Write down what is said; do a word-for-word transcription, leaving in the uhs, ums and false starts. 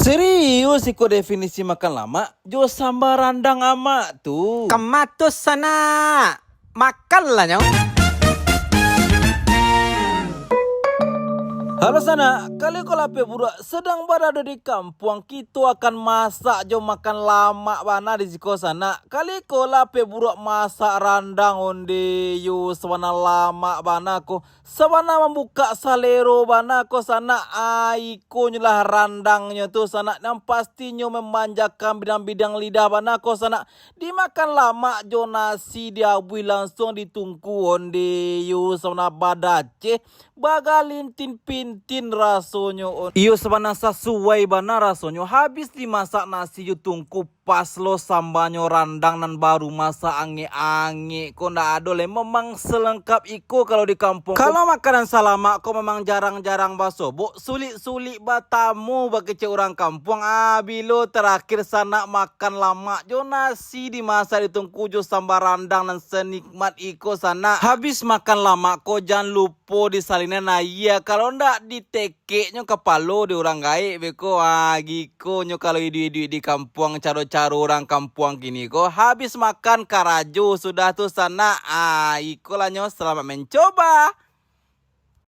Serius iko definisi makan lamak jo samba randang amak tu. Kamatus sanak, makanlah nyo. Halo sanak, kali ko lapeh buruak sedang barado di kampuang, kito akan masak jo makan lamak bana di siko sanak. Kali ko lapeh buruak masak randang onde yo, sabana lamak bana ko. Sabana mambukak salero bana ko sanak, ah, ikonyo lah randangnyo tu sanak, nan pastinyo memanjakan bidang-bidang lidah bana ko sanak. Dimakan lamak jo nasi diabuih langsuang ditungku onde yo, sabana badaceh, bagalintin-pintin rasonyo on. Iyo sabana sasuai bana rasonyo, habis dimasak nasi jo tungku, pas lo sambanyo randang nan baru masak angek-angek ko ndak ado lai. Memang selengkap iko kalau di kampuang ko. Kalau makanan salamak ko memang jarang-jarang basobok, sulik-sulik batamu bakecek urang kampuang. Ah, bilo terakhir sanak makan lamak jo nasi dimasak ditungku jo samba randang nan senikmat iko sanak. Habis makan lamak ko jan lupo disalinan aia, kalau ndak ditekeknyo kapalo di urang gaek beko. Ah, gikonyo kalau iduik-iduik di kampuang, caro-caro urang kampuang kini ko. Habis makan karajo sudah tu sanak. Ah, ikolah nyo, selamat mencoba.